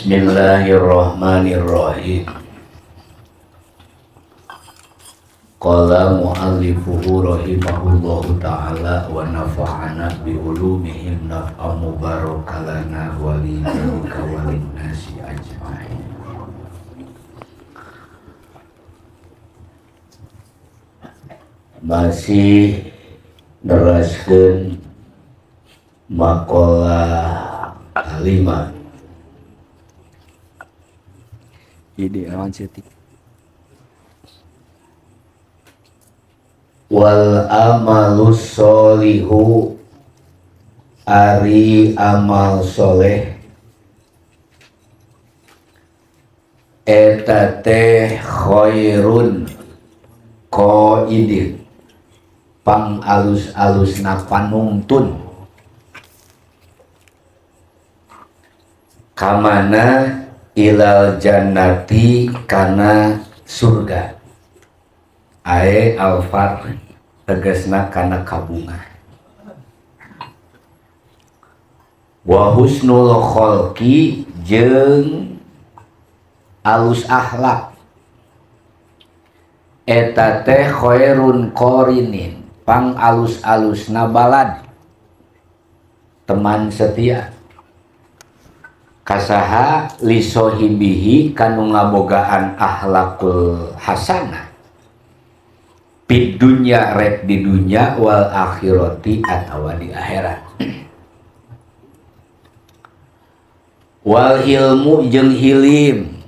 Bismillahirrahmanirrahim. Qala muallifuhu rahimahullahu ta'ala wa nafa'ana bi ulumihim naf'an mubarakalana wa li wa linnasi ajma'in. Masih neraskeun maqalah kalima. Ide awan setik. Wal amalus solihu ari amal soleh eta teh khairun qaidin pang alus-alusna panungtun kamana ilal jannati kana surga ae alfar tegasna kana kabunga wa husnul kholqi jeung alus akhlak eta teh khairun qarinin pang alus-alusna balad teman setia kasaha lisohibihi kanu ngabogaan akhlakul hasanah fid dunya rek di dunya wal akhirati atawa di akhirat. Wal ilmu jeung hilim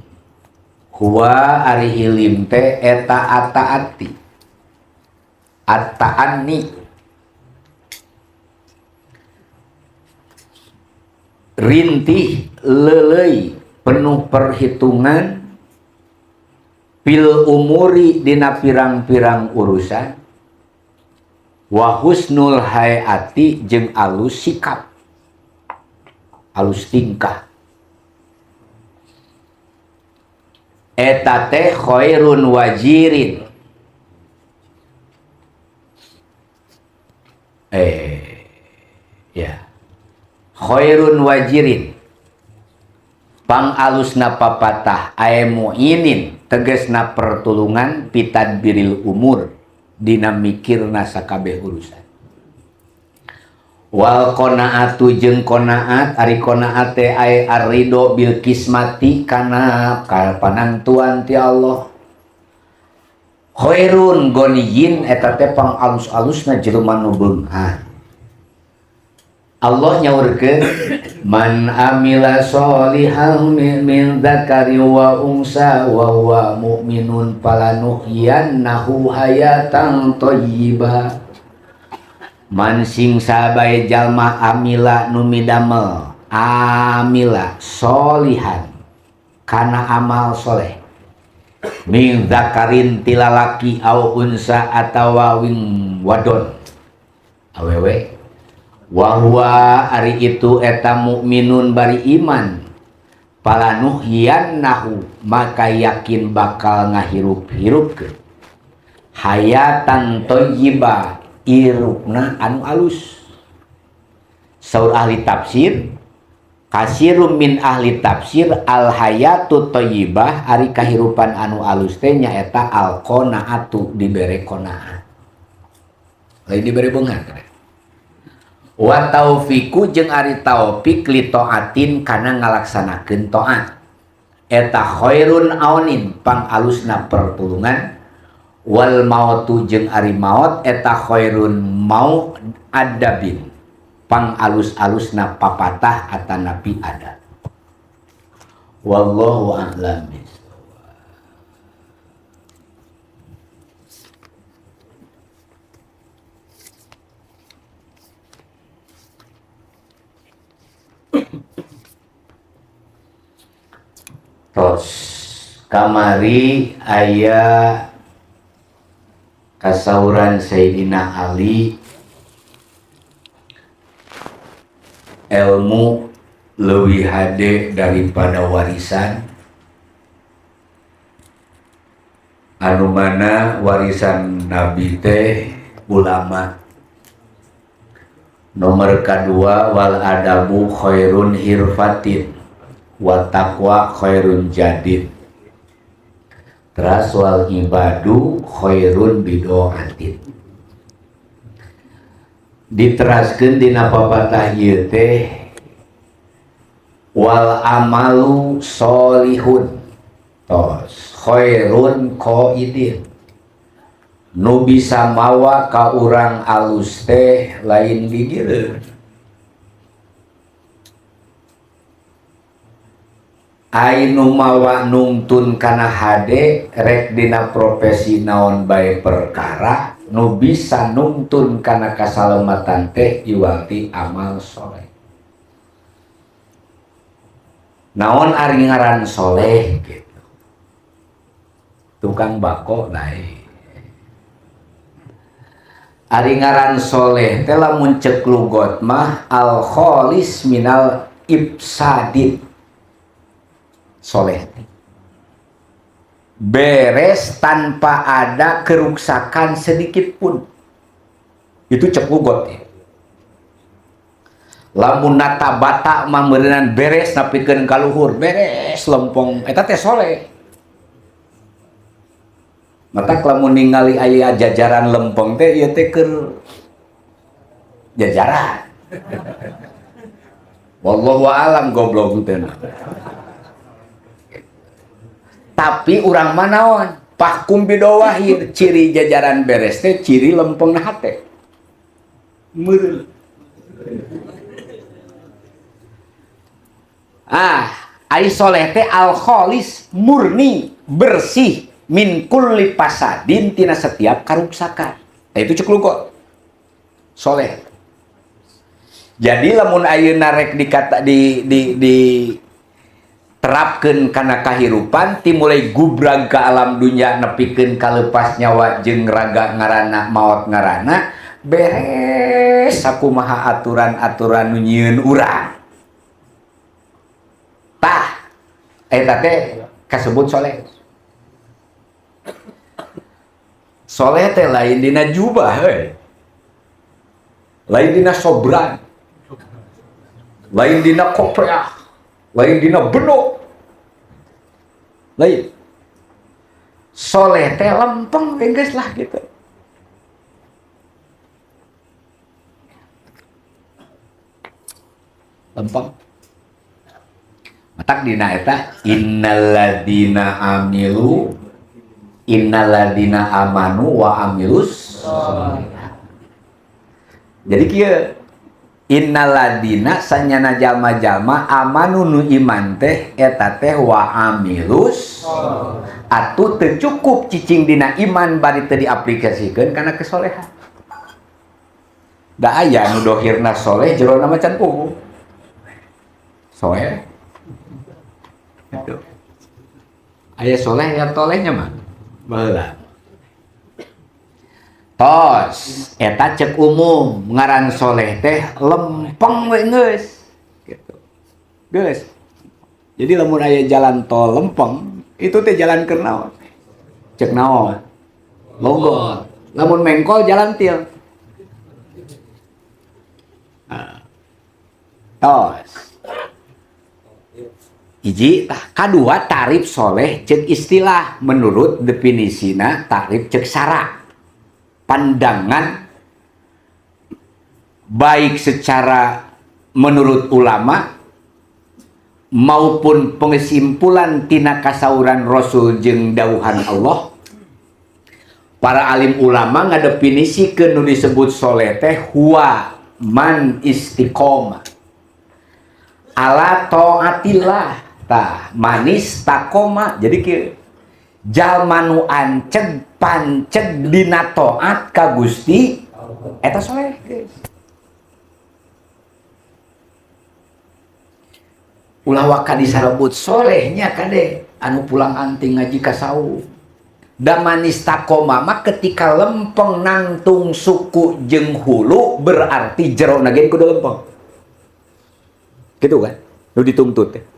huwa ari hilim teh eta ataati ataani rintih lelei penuh perhitungan fil umuri dina pirang-pirang urusan wa husnul hayati jeung alus sikap alus tingkah eta teh khairun wajirin ya khairun wajirin pang alusna papatah ae muinin tegasna pertulungan pitadbiril umur dina mikirna sakabeh urusan. Wal qanaatu jeung qanaat ari qanaat teh ae arido bil kismati kana panantuan ti Allah. Khairun goniyin eta teh pang alus-alusna jelema nu beunghar. Allah nyaurkeun man amila sholihan min dzakari wa unsa wa huwa mu'minun falanuhyiyannahu hayatan thayyibah. Man sing sabae jalma amila nu midamel amila sholihan kana amal soleh min dzakarin tilalaki au unsa atawa wing wadon awewe wa huwa ari itu eta mukminun bari iman falanuhyiyannahu maka yakin bakal ngahirup-hirupkeun hayatan thayyibah irupna anu alus. Saur ahli tafsir kasirum min ahli tafsir al hayatu thayyibah ari kahirupan anu alus teh nyaeta al qanaatu dibere qanaah lain dibere beunghar. Wa taufiku jeung ari taufik li taatin kana ngalaksanakeun taat eta khairun aunin pang alusna pertulungan wal mautu jeung ari maot eta khairun mau adabin pang alus-alusna papatah atanapi ada. Wallahu a'lam bishawab. Tos kamari aya kasauran Sayyidina Ali ilmu leuwih hade daripada warisan anu mana warisan Nabi teh ulama. Nomor kedua wal adabu khairun hirfatin Wa taqwa khairun jadid. Teras wal ibadu khairun bidoatin. Diteraskeun dina papatah ieu teh wal amalu solihun tos khairun qaidin. Nu bisa mawa ka urang alus teh lain gigireun. Ai nu mawa nungtun kana hade rek dina profesi naon bae perkara nu bisa nungtun kana kasalamatan teh iwal ti amal soleh. Naon ari ngaran soleh gitu. Tukang bako lain. Ari ngaran soleh teh lamun ceuk lugot mah al kholis minal ifsadin. Soleh beres tanpa ada keruksakan sedikit pun. Itu cek lugot ya. Lamun nata bata mah meureunan beres napikeun ka luhur, beres lempong eta teh soleh. Matak lamun ningali aya jajaran lempeng teh ieu teh keur jajaran. Wallahu alam goblok teh. Tapi urang manaon pahkum bidawahir ciri jajaran beres teh ciri lempeng hate. Meureun. Ah, ai soleh teh al kholis murni bersih min kulli pasadin tina setiap karuksakan. Nah, itu cek lugot. Soleh. Jadi lamun ayeuna rek dikata di terapkeun kana kahirupan ti mulai gubrag ka alam dunya nepikeun kalepas nyawa jeung raga ngaranna maot ngaranna beres sakumaha aturan-aturan nu nyieun urang. Tah eta teh kasebut soleh. Soleh teh lain dina jubah heuy. Lain dina sobran. Lain dina kopreah. Lain dina benok. Lain. Soleh teh lempeng geus lah gitu. Lempeng. Matak dina eta innalladzina amilu innalladzina amanu wa amilus sholihat. Jadi kieu innalladzina sanyana jalma-jalma amanu nu iman teh eta teh wa amilus atuh teu cukup cicing dina iman bari teu diaplikasikeun kana kesolehan. Da aya nu dohirna soleh jerona mah can puguh. Soleh. Gitu. Aya soleh yang tolehnya mah baheula. Tos eta cek umum ngaran soleh teh lempeng we geus gitu. Geus. Jadi lamun aya jalan tol lempeng itu teh jalan keur naon? Cek naon? Logo. Lamun mengkol jalan til. Nah. Tos. Hiji tah kadua tarif soleh cek istilah menurut definisina tarif cek sara. Pandangan baik secara menurut ulama maupun pengesimpulan tina kasauran Rasul jeung dauhan Allah. Para alim ulama ngadefinisikeun nu disebut soleh teh huwa man istiqomah ala taatillah. Tah manis takoma. Jadi kieu jalma nu anceg panceg dina taat ka Gusti eta soleh guys. Ulah waka disarebut solehnya kade anu pulang anting ngaji ka saung. Da manis takoma mah ketika lempeng nangtung suku jeung hulu berarti jerona ge kudu lempeng. Gitu kan? Nu dituntut teh.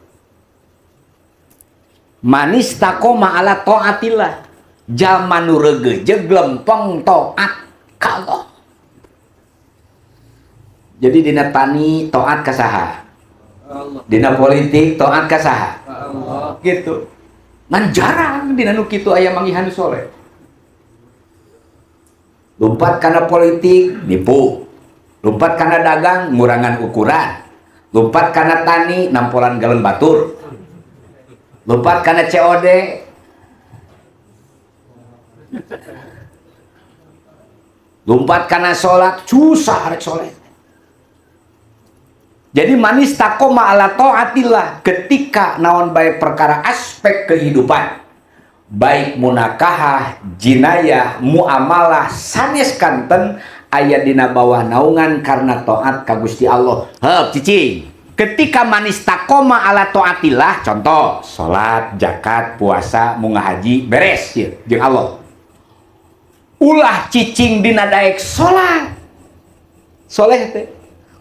Manis takoma ala taatillah. Jalma nu reugeujeug lempeng taat ka Allah. Jadi dina tani taat ka saha? Dina politik taat ka saha? Allah. Gitu. Ngan jarang dina nu kitu aya manggihan nu soleh. Lompat kana politik nipu. Lompat kana dagang ngurangan ukuran. Lompat kana tani nampolan galon batur. Lompat kana COD. Lompat kana salat susah rek soleh. Jadi manis takoma ala taatillah ketika naon bae perkara aspek kehidupan baik munakahah, jinayah, muamalah sanes kanten aya dina bawah naungan karena taat ka Gusti Allah. Heup cicing. Ketika manis takoma ala taatillah, contoh salat, zakat, puasa, munggah haji beres ieu jeung Allah. Ulah cicing dina daek salat. Soleh teh.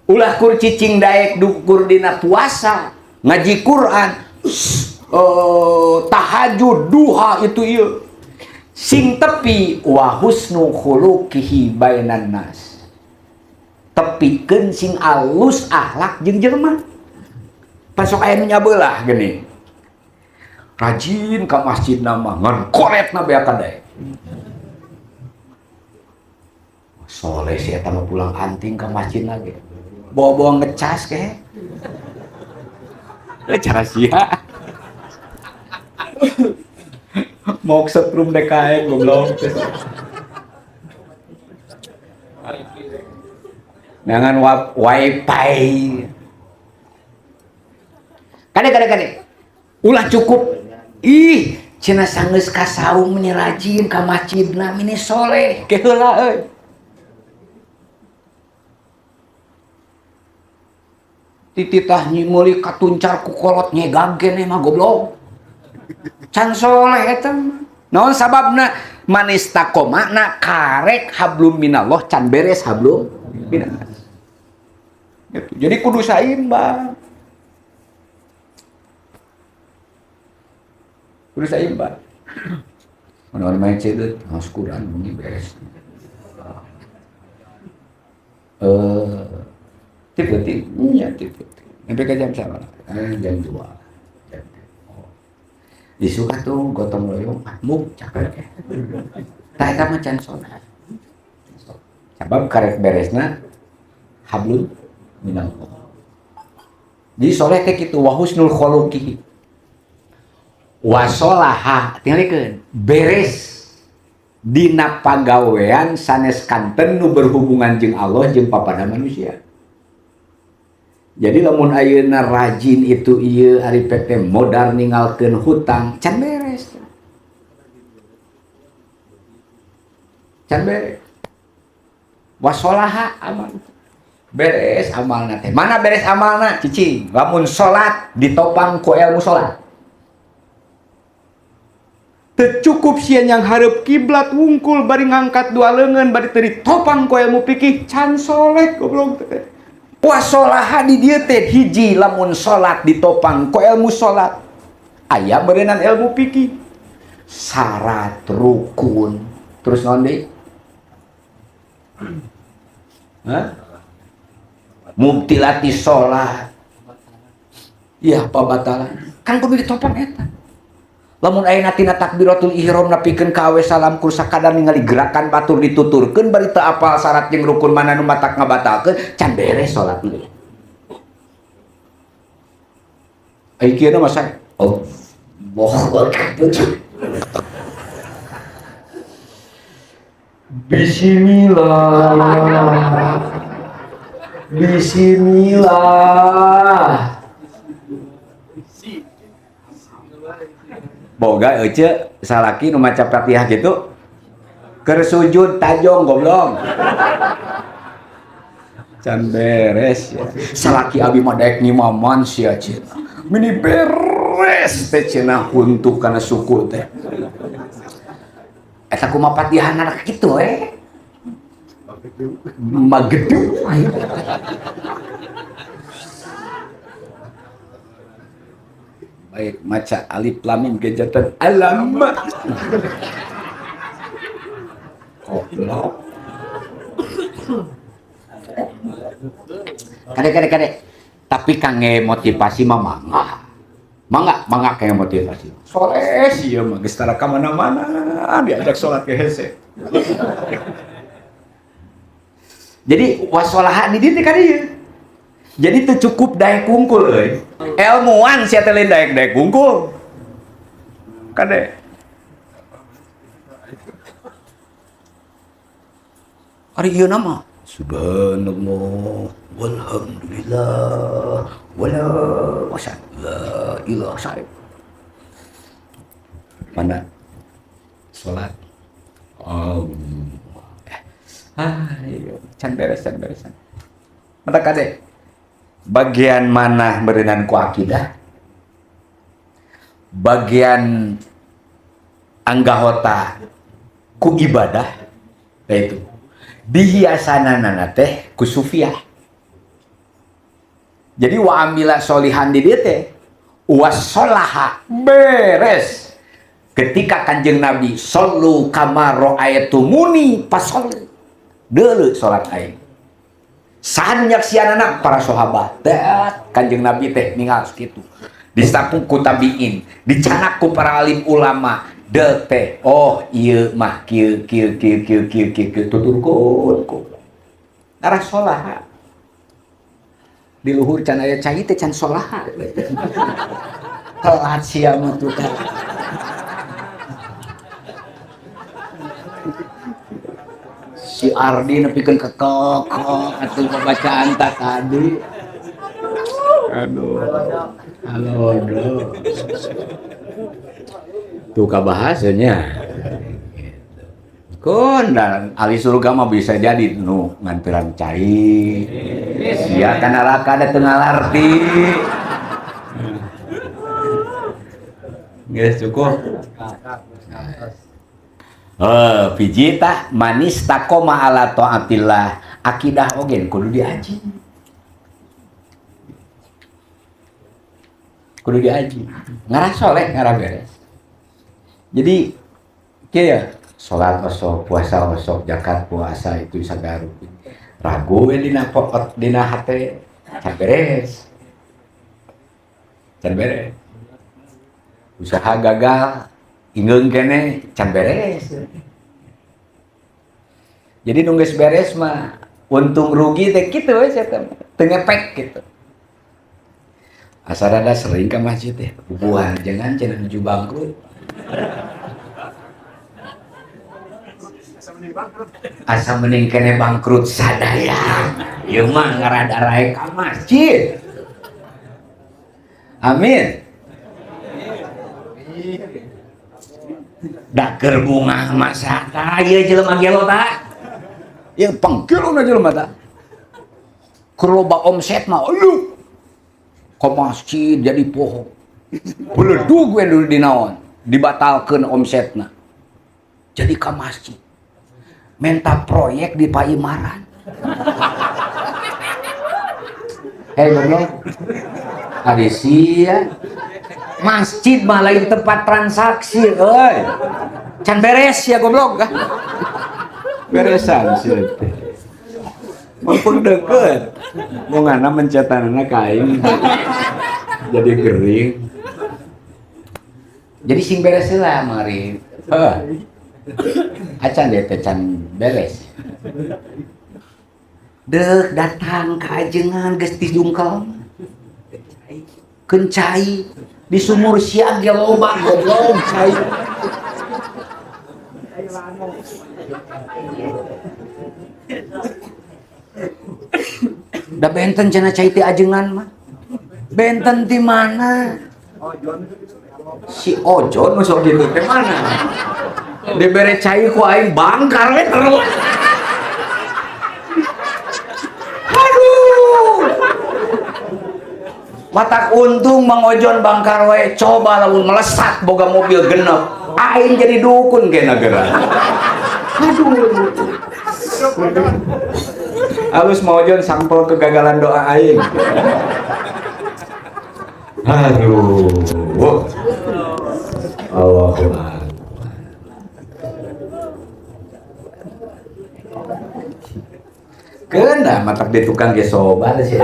Ulah kur cicing daek dukur dina puasa, ngaji Quran, tahajud, duha itu ieu. Sing tepi wa husnu khuluqihi bainan nas. Tepikeun sing alus akhlak jeung jelema. Pasok aya nu nyabelah geuning. Rajin ka masjid mah ngan koretna beak ka daek. Soleh si eta mah pulang anting ka masjid lagi. Bawa-bawa ngecas ke. Cara sia. Mau setrum DKM goblok. Dengan wifi. Kade kade kade. Ulah cukup. Ih, cenah sanggeus ka saung meni rajin ka masjidna meni soleh. Ke heula euy. Tititah meuli katuncar ku kolot nyegag keneh mah goblok. Can soleh eta mah. Naon sababna? Manis takomana karek hablum minallah can beres hablum minannas. Gitu. Jadi kudu saimbang. Kudu saimbang. Mana main cedek, harus Quran bunyi beres. Tipe-tipe, iya tipe. Sampai ke jam sama, jam 2. Oh. Disuka tuh gotong royong, muk cakep. Tah eta mah can sholat. Sabab karek beresna hablum minallah. Jadi soleh teh kitu wa husnul khuluqi. Wa sholaha tingalikeun beres dina pagawean sanes kanten nu berhubungan jeung Allah jeung papada manusia. Jadi lamun ayeuna rajin itu ieu ari PT modar ninggalkeun hutang can beres. Can beres. Wasolaha amal. Beres amalna teh. Mana beres amalna? Cicing. Lamun salat ditopang ku ilmu salat. Teu cukup sieun yang hareup kiblat wungkul bari ngangkat dua leungeun bari teu ditopang ku ilmu fikih can soleh goblok teh. Wasolaha di dieu teh hiji lamun salat ditopang ku ilmu salat. Aya beureunan ilmu fikih. Syarat rukun. Terus naon deui? Hah? Mubtilati salat. Iya pabatalan. Kan kudu ditopang eta. Lamun ayeuna tina takbiratul ihram nepikeun ka awe salam kur sakadar ningali gerakan batur dituturkeun bari teu apal syarat jeung rukun mana nu matak ngabatalkeun can beres salat deui. Ai kieu mah masa Allahu akbar. Bismillah. Bismillah. Boga euce salaki nu maca Fatihah gitu keur sujud tajong goblok. Can beres ya. Salaki abi mah daek nyimaman sia cenah. Mini beres teh cenah huntuh kana suku teh. Eta kumaha Fatihahna kitu we. Magedu. Baik maca alif lam mim gejatan alam. Goblok. Kade kade kade. Tapi kangge motivasi mah mangga. Mangga, mangga kangge motivasi. Soleh sih mah geus tara ka mana-mana diajak salat ke hese. Jadi wasolaha di dieu teh ka dieu. Jadi teu cukup daek kungkul euy. Ilmuwan sia teh lain daek-daek kungkul. Kade. Ari ieu nama subhanallah walhamdulillah wala wasa la ilaha illallah. Mana salat? Allah. Can beres, can beresan. Mata kade. Bagian mana berenang ku akidah? Bagian anggahota ku ibadah, itu. Dihiasanana teh ku sufiah. Jadi wa amila solihan di dieu teh wasolaha beres. Ketika Kanjeng Nabi sallu kama ra'aitumuni fasallu. Deuleu salat aing. Saha nyaksianana para sahabat. Dat Kanjeng Nabi teh ningal sakitu. Disapu ku tabiin, dicanak ku para alim ulama. Deuk teh, oh ieu mah kieu kieu kieu kieu kieu kieu kieu tuturkeun ku. Arah solaha. Di luhur can aya cai teh can solaha. Telat sia mah tuh teh. Si Ardi nepikeun kekekek atuh pembacaan tak tadi. Aduh. Halo, aduh. Tuh kabahasanya. Kun dan ahli surga mah bisa jadi nu nganteran cai. Sia ka neraka da teu ngalarti. Geus cukup. Biji tah manis takoma ala taatillah, akidah oge kudu diaji. Kudu diaji. Ngarah soleh, ngarah beres. Jadi kieu ya, salat osok, puasa osok, zakat puasa itu sagala rupi. Ragu we dina pokok dina hate can beres. Can beres. Usaha gagal, ingeung keneh can beres. Jadi nu geus beres mah untung rugi teh kitu we sia teh, teu ngepek gitu. Asa rada sering ka masjid teh, bubuhan jangan cenah nuju bangkrut. Asa mending keneh bangkrut sadaya. Ieu mah ngarada rae ka masjid. Amin. Da keur bungah masa tah ieu jelema gelo tah. Ieu panggelona jelema tah. Keur loba omset mah aduh. Ka masjid jadi poho. Beledug we dulu dinaon, dibatalkeun omsetna. Jadi ka masjid. Menta proyek di Paimaran. Hei goblok. Ari sia. Masjid mah lain tempat transaksi euy. Can beres ya goblok. Beresan sih teh. Mumpung deket. Mungana mencetanana ka aing. Jadi gering. Jadi sing beres heula mari. Heuh. Acan deh teh can beres. Deuk datang ka ajengan geus dijungkel. Keun cai di sumur sia ge loba goblok cai. Da benten cenah cai ti ajengan mah. Benten ti mana? Si Ojon nu sok kitu teh mana? Dibere cai ku aing bangkar we terus. Aduh. Matak untung Mang Ojon bangkar we, coba lamun melesat boga mobil genep. Aing jadi dukun kena geura. Aduh. Halus Mang Ojon sampel kegagalan doa aing. Aduh. Allahu Akbar. Kena matak di tukang ge soba sih.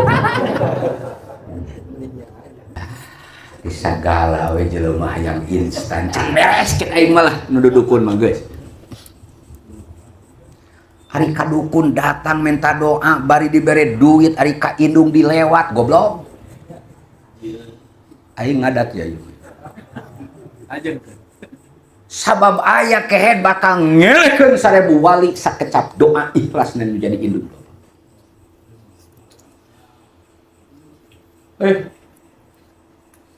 Di sagala we jelema hayang instan. Can beres cek aing malah nu dukun mah geus. Ari ka dukun datang minta doa bari dibere duit ari ka indung dilewat goblok. Aing ngadat ya ieu. Sabab aya kehed bakal ngelehkeun 1000 wali sakecap doa ikhlas dan menjadi indung.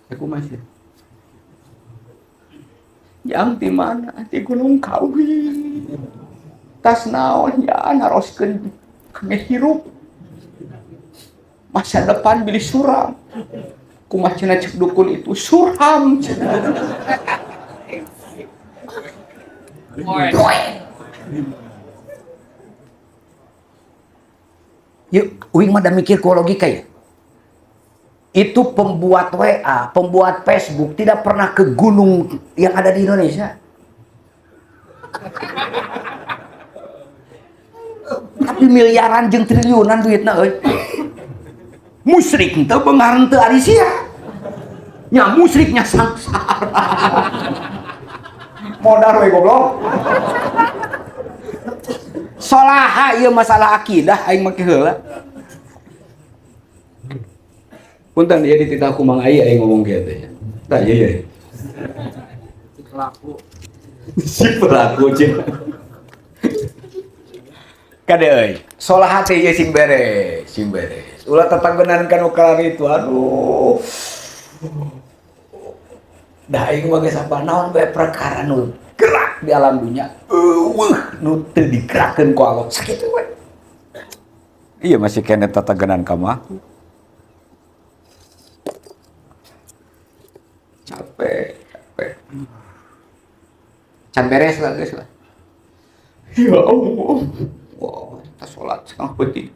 Aku masih. Yang di mana? Di Gunung Kawi. Tas naon ya naroskeun kangge hirup. Masa depan bilih suram. Kumaha cenah cek dukun itu suram cenah. Yuk, uing mah da mikir ku logika ya. Itu pembuat WA, pembuat Facebook tidak pernah ke gunung yang ada di Indonesia. Tapi miliaran jeung triliunan duitna euy. Musyrik teu beunghar teu ari sia. Nya musyriknya sangsara. Modar we goblok. Solaha ieu masalah akidah aing make heula. Punten ieu dititah ku Mang Ai aing ngomong kieu teh. Tah ieu ye. Si pelaku. Si pelaku jeung. Kade euy, solaha teh ieu sing beres, sing beres. Ulah tatanggenan ka nu kalari itu aduh. Dah aing mah geus apa naon bae perkara nu gerak di alam dunia. Eueuh nu teu digerakkeun ku Allah. Sakitu we. Iya masih kene tatagenan ka mah. Capek, capek. Can beres lah guys lah. Ya Allah. Wah, kita sholat setengah peti.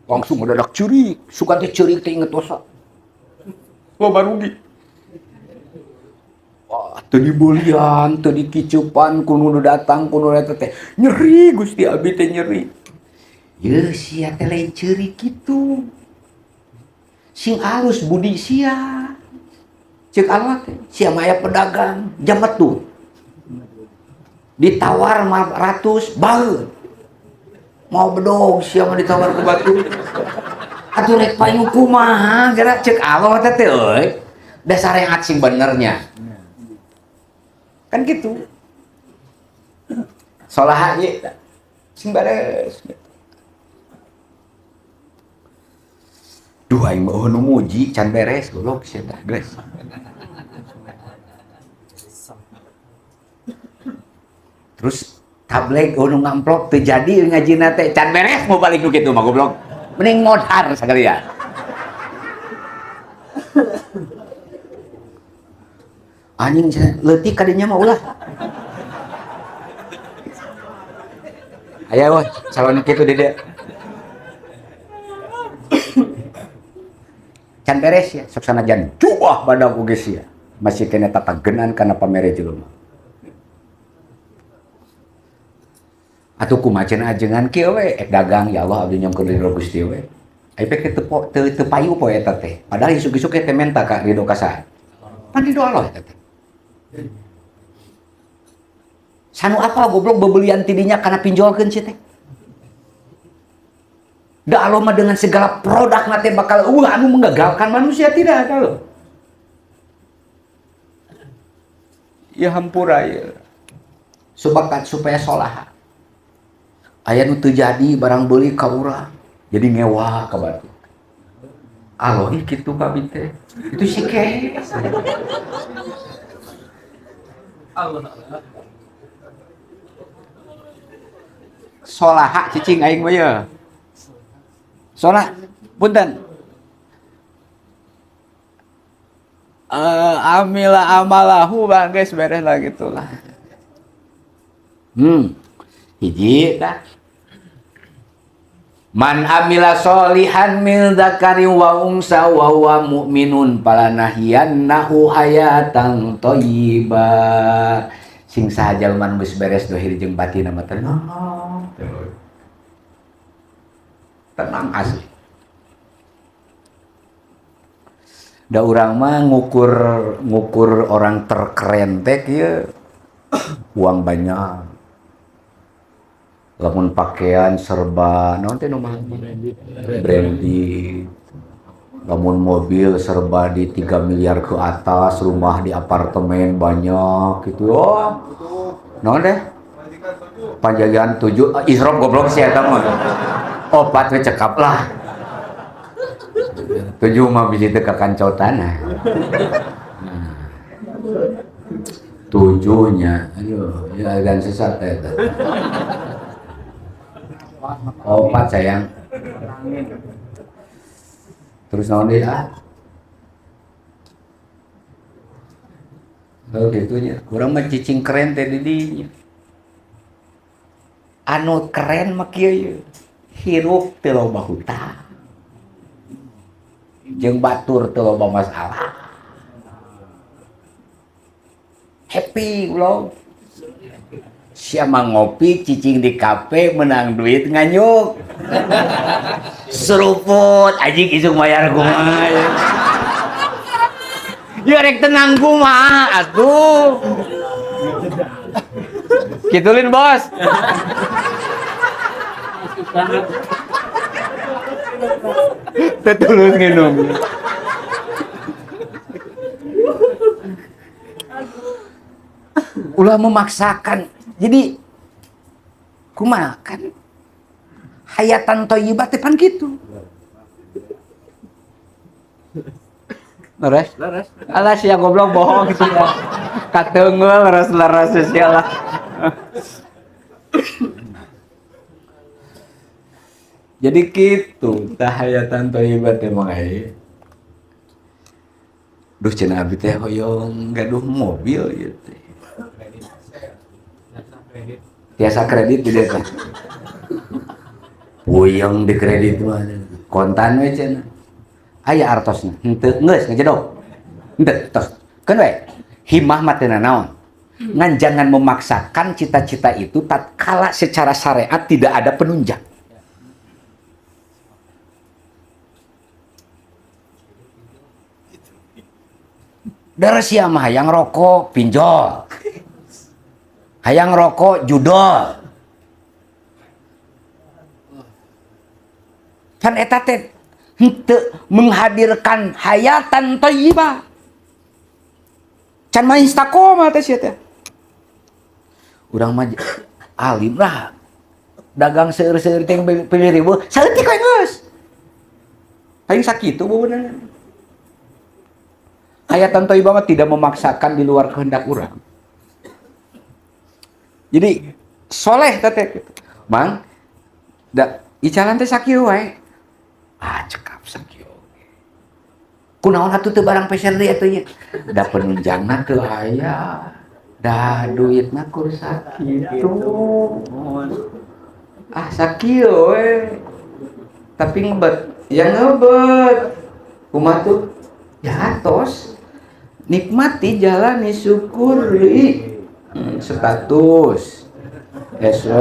Langsung mendadak ceurik. Suka teh ceurik teh inget dosa. Wah, barugi. Wah, teu dibeulian, teu dikicupan, ku nu datang, ku nu eta teh. Nyeri Gusti abi teh nyeri. Yeuh sia teh lain ceurik kitu. Sing alus budi sia. Cek Allah teh, sia mah aya pedagang, jamet tuh. Ditawar 500, baeun. Mau bedog sia mah ditawar ku batu. Atuh rek payu kumaha geura cek Allah teh teh euy. Dasar yang sing benernya. Kan gitu. Solaha ieu sing beres. Duh aing mah nu muji can beres goblok sia tah geus. Terus tableg nu ngamplop teu jadi ngajina teh can beres mau balik nu kitu mah goblok. Mending modar sakalian. Anjing leutik kadinya mah ulah. Aya weh calon kitu di dieu. Can beres ya, sok sanajan jubah badak oge sia. Masih kena tatagenan kana pamere jelema. Atuh kumaha cenah ajengan kieu we, ek dagang ya Allah abdi nyongkeun ridho Gusti we. Ai pek teu payu poe eta teh. Padahal isuk-isuk teh menta ka ridho ka saha. Pan ridho Allah eta teh. Sanu apa goblok bebelian tidinya kana pinjolkeun sia teh. Da Allah mah dengan segala produk nate bakal anu menggagalkan manusia tidak ada loh. Ya hampura ya. Subakat supaya solaha. Aya nu teu jadi barang beuli ka urang. Jadi ngewa ka batu. Allah ih kitu ka abi teh. Itu si ke. Allah. Solaha cicing aing mah ye. Solah, punten. Amila amalahu bang guys beres lah gitulah. Hiji dah. Man amila solihan min dzakarin wa unsa wa huwa mu'minun falanahiyannahu hayatan thayyibah. Sing saha jalma nu geus beres dohir jeung batin mah tenang. Tenang asli. Da urang mah ngukur orang terkeren teh kieu uang banyak. Lamun pakaian serba naon teh nu mahal? Branded. Lamun mobil serba di 3 miliar ke atas, rumah di apartemen banyak gitu. Oh. Naon deh? Panjagaan 7, israf goblok sih eta mah. Opat we cekap lah. 7 mah bisi teu kakancotan. Nah. 7-nya, aduh, ya dan sesat eta. Opat sayang. Terus naon deui ah? Oh gitunya. Urang mah cicing keren teh di dinya. Anu keren mah kieu ye. Hirup teu loba hutang. Jeung batur teu loba masalah. Happy ulah. Sia mah ngopi cicing di kafe menang duit nganyuk. Seruput anjing isuk mayar kumaha. Ya rek tenang kumaha atuh. Kitulin bos. Tetulus nginum. Ulah memaksakan. Jadi kumaha kan hayatan thayyibah teh pan kitu. Leres? Leres. Alah sia goblok bohong sia. Kateunggeul leres-leres sia lah. Jadi kitu tah hayatan thayyibah teh mah euy. Duh cenah abdi teh hoyong gaduh mobil ieu teh. Tiasa kredit di desa. Puyeng di kredit mah. Kontan we cenah. Aya artosna. Henteu geus ngejedog. Henteu tos. Keun we. Himah mah teu nanaon. Ngan jangan memaksakan cita-cita itu tatkala secara syariat tidak ada penunjang. Dari sia mah hayang rokok pinjol. Hayang rokok judol. Kan eta teh henteu menghadirkan hayatan thayyibah. Can mah istiqomah teh sia teh. Urang mah alim lah. Dagang seueur-seueur teh pilih ribu, saeutik we geus. Paling sakitu beunang. Hayatan thayyibah mah tidak memaksakan di luar kehendak urang. Jadi soleh teh gitu. Mang, da icalan teh sakieu wae. Ah cekap sakieu. Kunaon atuh teu barang peser deui atuh nya. Da penunjangna teu aya. Da duitna kur sakitu. Ah sakieu we. Tapi ngebet, ya ngebet. Kumaha tuh? Ya atos. Nikmati, jalani, syukuri. Status SW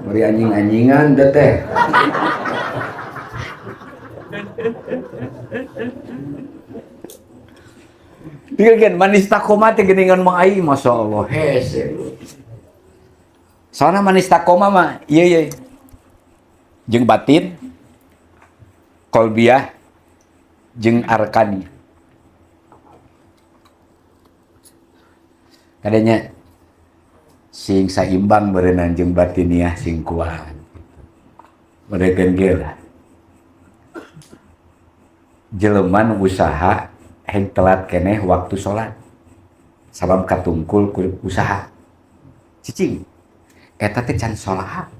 beri anjing-anjingan deh teh. Tinggal manis takoma teh geuningan mah ai masyaallah hese. Soalna manis takoma mah ieu ieu. Jeung batin, kolbiah, jeung arkani. Kadanya sing saimbang berenang jeung batiniah sing kuat. Mereka ge lah. Jelema usaha heng telat keneh waktu sholat. Sabab katungkul ku usaha. Cicing. Eta teh can sholat.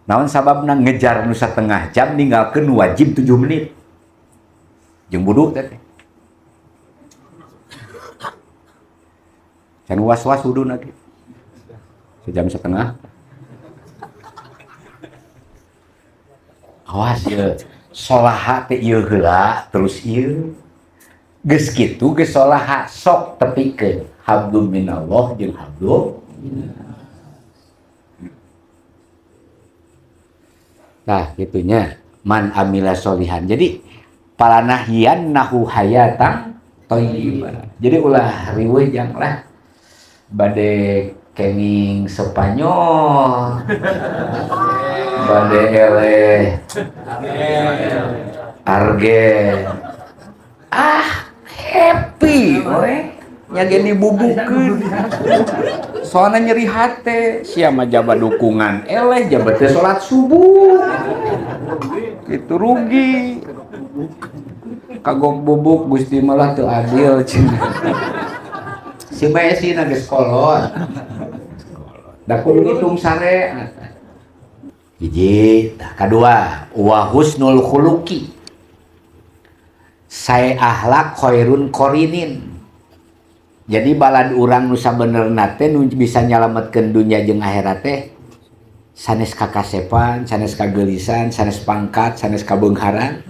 Naon sababna ngejar nu satengah jam ninggalkeun wajib 7 menit. Jeung wudu teh. Can was-was wudu lagi. Sejam setengah. Awas ya. Solaha teh ieu heula terus ieu. Geus kitu geus solaha sok tepikeun hablum minallah jeung hablum. Nah, gitunya. Man amila solihan. Jadi palanahyiannahu hayatan thayyibah. Jadi ulah riweuh jang lah bade kenging Spanyol, bade eleh Argen, ah happy we nya ge dibubukeun soalna nyeri hate sia mah jaba dukungan eleh jaba teu salat subuh kitu rugi kagok bubuk Gusti malah teu adil cenah si Messi na geus kolot da kudu ngitung syariat. Hiji tah kadua wa husnul khuluqi sae akhlak khairun qarinin. Jadi balad urang nu sabenerna teh nu bisa nyalametkeun dunya jeung akhirat teh sanes kakasepan, sanes kageulisan, sanes pangkat, sanes kabeungharan,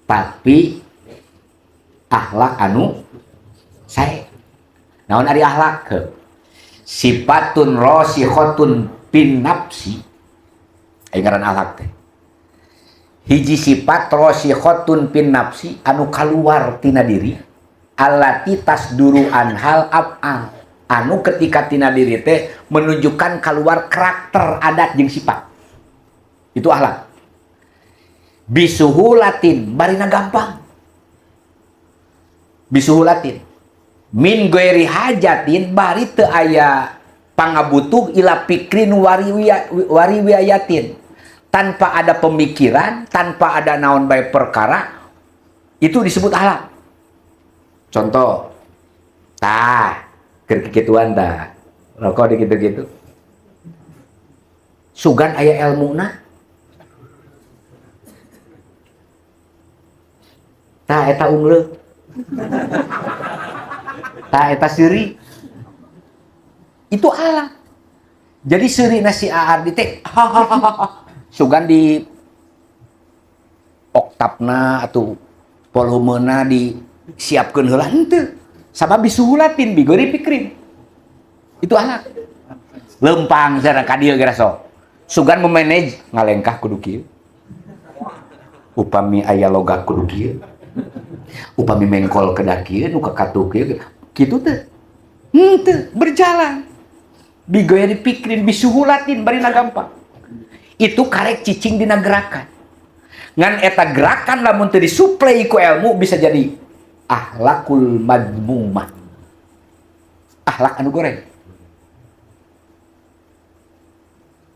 tapi akhlak anu sae. Naon ari akhlak? Sifatun rasikhatun fin nafsi. Aya ngaran akhlak teh. Hiji sifat rasikhatun fin nafsi anu kaluar tina diri, allati tasduru anhal af'al, anu ketika tina diri teh menunjukkan keluar karakter adat jeung sifat. Itu akhlak. Bisuhulatin barina gampang. Bisuhulatin min ghairi hajatin bari teu aya pangabutuh ila pikrin wariwiyatin, tanpa ada pemikiran, tanpa ada naon bae perkara, itu disebut akhlak. Contoh, tah, keur kikituan tah, rokok di kitu-kitu. Sugan aya elmuna. Tah eta ungleuk. Tah eta seuri. Itu akhlak. Jadi seuri na si Aardi teh hahaha. Sugan di oktapna atau volumena di siapkeun heula henteu. Sabab disuhulatin bigori pikrin. Itu akhlak. Lempang sareng ka dieu geura sok. Sugan memanage ngalengkah kudu kieu. Upami aya logak kudu kieu. Upami mengkol kedah kieu nu kakatuh kieu. Kitu teh. Henteu berjalan. Bigoya dipikrin bisuhulatin barina gampang. Itu karek cicing dina gerakan. Ngan eta gerakan lamun teu disuplai ku ilmu bisa jadi akhlakul madmumah. Akhlak anu goreng.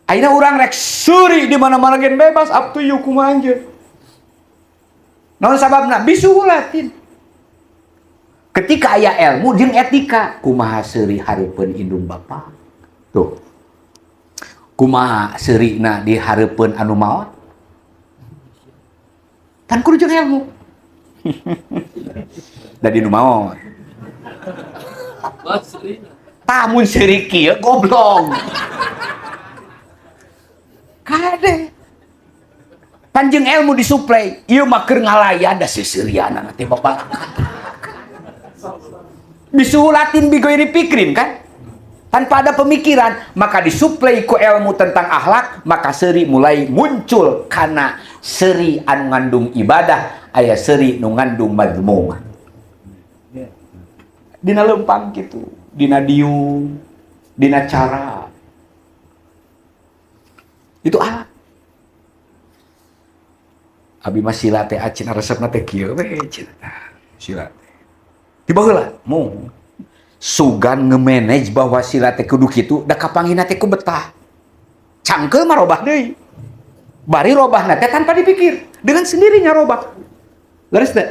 Ayeuna urang rek seuri di mana-mana gen bebas up to you kumaha anjeun. Naon sababna? Bisuhulatin. Ketika aya ilmu jeung etika, kumaha seuri hareupeun indung bapa? Tuh. Kumaha seurina di hareupeun anu maot? Tan kudu jeung ilmu. Da di nu maot. Tah mun seuri kieu goblok. Kade. Panjang ilmu disuplai, ieu mah keur ngalayan da seuseuriana teh bapak. Bisuhulatin bigoiri pikrin kan? Tanpa ada pemikiran, maka disuplai ku ilmu tentang akhlak, maka seuri mulai muncul kana seuri anu ngandung ibadah, aya seuri nu ngandung mazmumah. Dina lempang kitu, dina diung, dina cara. Itu akhlak. Abi mah sila teh acina resepna teh kieu we cenah. Sila teh. Tiba heula, mung sugan nge-manage bahwa sila teh kudu kitu, da kapanggihna teh ku betah. Cangkeul mah robah deui. Bari robahna teh tanpa dipikir, dengan sendirinya robah. Leres teh?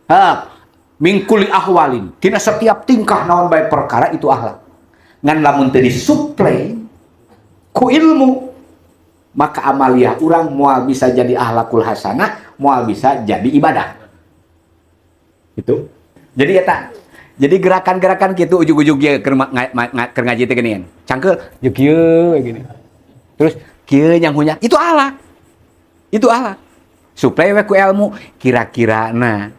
Ha, mingkuli ahwalin, tina setiap tingkah naon bae perkara itu akhlak. Ngan lamun teu disuplai ku ilmu, maka amaliah urang moal bisa jadi akhlakul hasanah, moal bisa jadi ibadah. Itu. Jadi eta. Jadi gerakan-gerakan kitu ujug-ujug ge keur ngaji teh geuningan. Cangkeul jeung kieu gini. Terus kieu nyanghunya, itu akhlak. Itu akhlak. Suplai we ku ilmu kira-kirana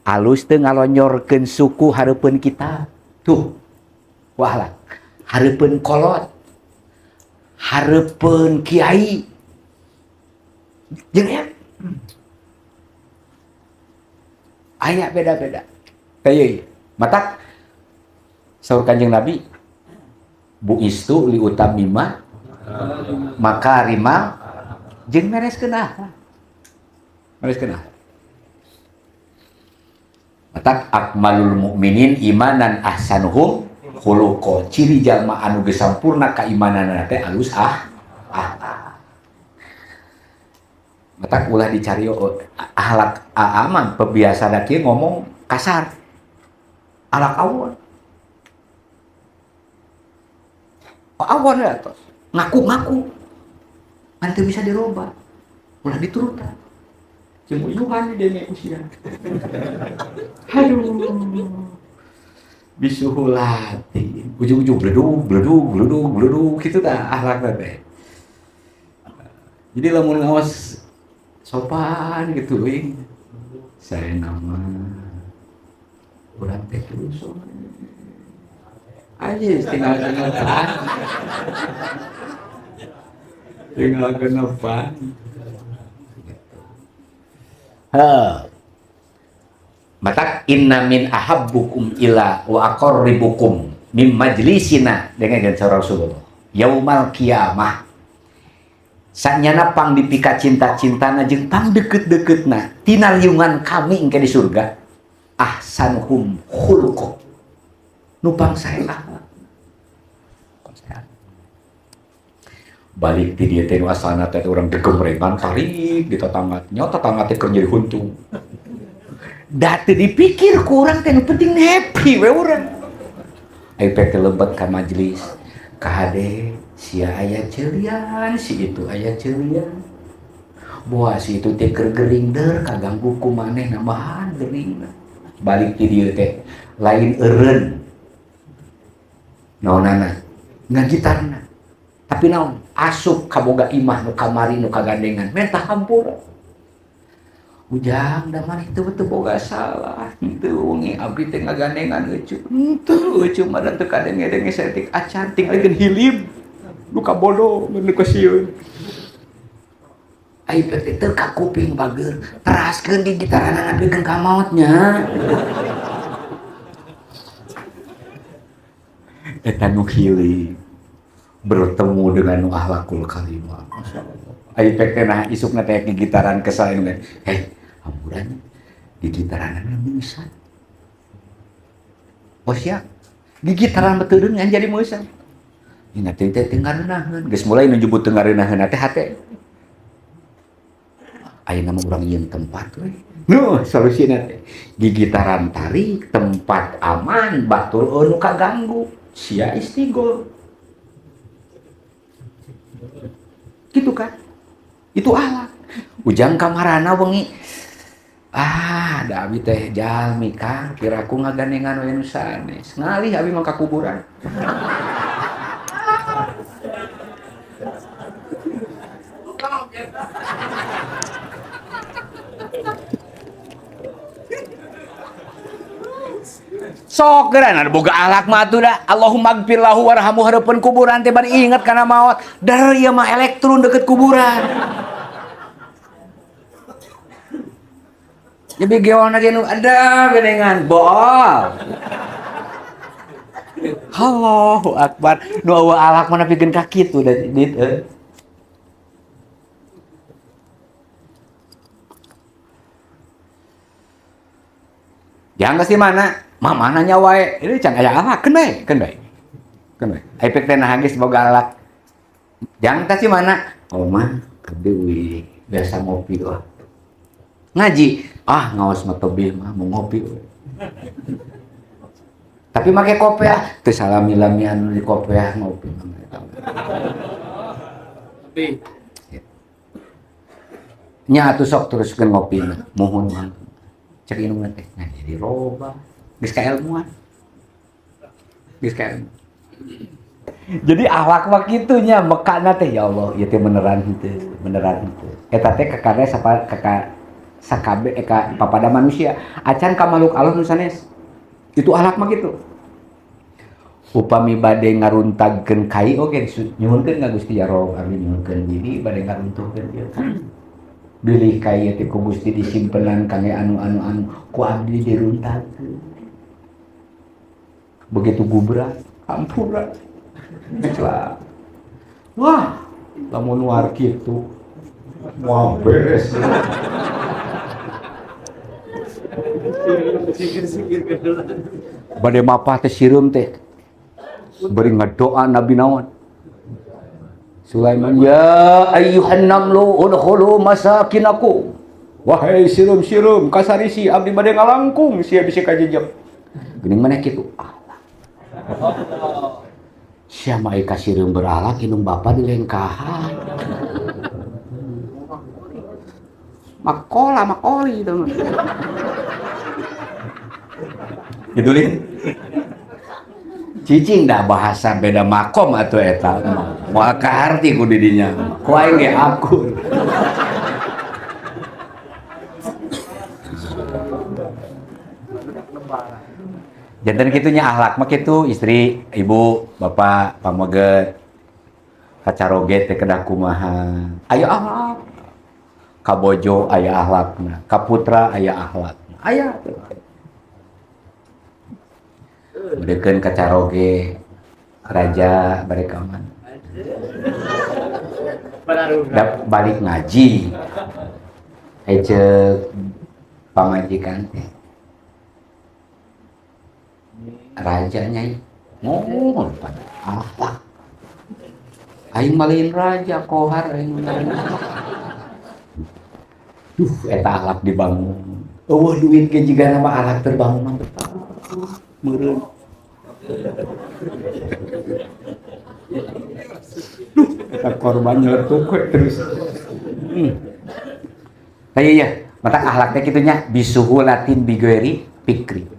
alus teu ngalonyorkeun suku hareupeun kita. Tuh. Ku akhlak. Hareupeun kolot. Hareupeun kiai. Jeung ilmu. Aya beda-beda. Teh matak saur Kanjeng Nabi buistu li utamima makarima jeung mereskeun akhlak. Mereskeun akhlak. Matak akmalul mukminin imanan ahsanuhum khuluqa. Ciri jalma anu geus sampurna kaimananna teh alus akhlak. Matak ulah dicari akhlak aman pebiasaan kieu ngomong kasar. Alak awon. Awon ya tos. Ngaku-ngaku. Ngan teu bisa dirubah. Ulah diturutan. Jeung uyuhan di denge usia. Aduh. Bisuhulati. Ujung-ujung bledug bledug bledug bledug kitu tah akhlakna teh. Jadi lamun ngawas sopan gitu euy. Saya nama urang teh terus aja tinggal kenepan. Tinggal kenepan. Heh. Matak inna min ahabbukum ila wa aqarribukum mim majlisina dengan Rasulullah yaumal qiyamah. Sanyana pang dipika cinta-cintana jeung pang deket-deketna tina liungan kami engke di surga ahsanuhum khuluqa. Nu pang sae akhlak. Balik ti dieu teh nu asalna teh urang degemrengan tarik di tetangga nya tetangga teh keur nyeri huntung. Da teu dipikir ku urang teh nu penting happy we urang. Ari teh lebet ka majelis kahade sia aya ceulian, si itu aya ceulian. Boa si itu teh keur gering deur kaganggu ku maneh nambahan geringna. Balik ti dieu teh lain eureun. Naonana? Ngagitarna. Tapi naon? Asup kaboga imah nu kamari nu kagandengan menta hampura. Ujang da maneh teu teu boga salah. Henteu wengi abdi teh ngagandengan eucu. Henteu eucu mah da teu kadenge-denge saeutik acan tingalikeun hilib. Luka bodoh nu kasieun. Ai teh teu ka kuping bager, teraskeun di gitaranana pikeun ka maotnya. Eta nu hiling bertemu dengan nu akhlakul karimah. Masyaallah. Ai teh nah isukna teh gitaran kesal nu heh hampuran di gitaranana meusan. Oh sia, di gitaran beteureun ngan jadi meusan. Ingat teh teu ngareunahkeun, geus mulai nu jebut teu ngareunahkeun teh hate. Ayeuna mah urang nyieun tempat we. Nuh, solusina teh. Gigitaran tarik, tempat aman, batur nu kaganggu, sia istighol. Gitu kan? Itu akhlak. Ujang kamarana wengi. Ah, da abi teh jalmi Kang, piraku ngagandengan we nu sanes. Ngalih abi mah ka kuburan. Sok geura na boga akhlak mah atuh da. Allahumma gfir lahu warhamhu hareupeun kuburan teh bari inget kana maot. Dar ieu mah elektron deket kuburan. Jadi geolna ge nu ada gedengan bool. Allahu akbar. Nu eueuh akhlak mah nepikeun ka kitu da dit euy. Jangan kasih mana? Ma mana nya wae? Ini can aya akhlak, keun bae, keun bae. Keun bae. Ai pek teh nah geus boga akhlak. Jangan kasih mana? Oh mah abdi we biasa ngopi lah. Ngaji, ah ngaos mah tebih mah mau ngopi we. Tapi make kopiah, teu salami-lamian di kopiah ngopi mah. Tapi nya atuh sok teruskeun ngopi mah, muhun mah. Cek indungna teh, nah jadi robah. Geus kaelmuan. Geus kaelmuan. Jadi akhlak mah kitu nya mekana teh ya Allah, ieu teh beneran henteu, beneran henteu. Eta teh kakare sapa kaka sakabe ka papada manusia, acan ka makhluk Allah nu sanes. Itu akhlak mah kitu. Upami bade ngaruntagkeun kai oge nyuhunkeun ka Gusti ya Rob, abdi nyuhunkeun diri bade ngaruntuhkeun ieu. Bilih ka ieu teh ku Gusti disimpenan kangge anu-anu ku abdi diruntakeun. Begitu gubrak, hampura. Celah. Wah, lamun war kitu. Wah, beres. Bade mapah teh sireum teh. Bari ngadoa Nabi naon? Sulaiman, ya ayyuhan namlu udkhulu masakinakum. Wahai sireum-sireum kasarisi abdi bade ngalangkung sia bisi kajejep. Geuning maneh kitu? Allah. Sia mah ka sireum beralak indung bapa dilengkahan. Makola makoli itu mah. Gitu lin. Cicing dah bahasa beda makom atau eta mah. Moal kaharti ku didinya. Ku aing ge akur. Janten kitu nya akhlak mah kitu istri, ibu, bapak, pameget, kacaroge teh kedah kumaha. Aya akhlak. Kabojo aya akhlakna, kaputra aya akhlakna. Aya. Bedekeun kacaroge raja bari ka mana. Balik ngaji. Eceuk pamajikan teh. Raja nyai ngomong pada akhlak. Aing malein raja kohar aing malein. Duh eta akhlak dibangun. Eueuh duit ge jigana mah akhlak terbangun mah meureun. Duh eta korban nyeletuk we terus. Tah ieu mata akhlak teh kitu nya bisuhulatin bigeri pikri.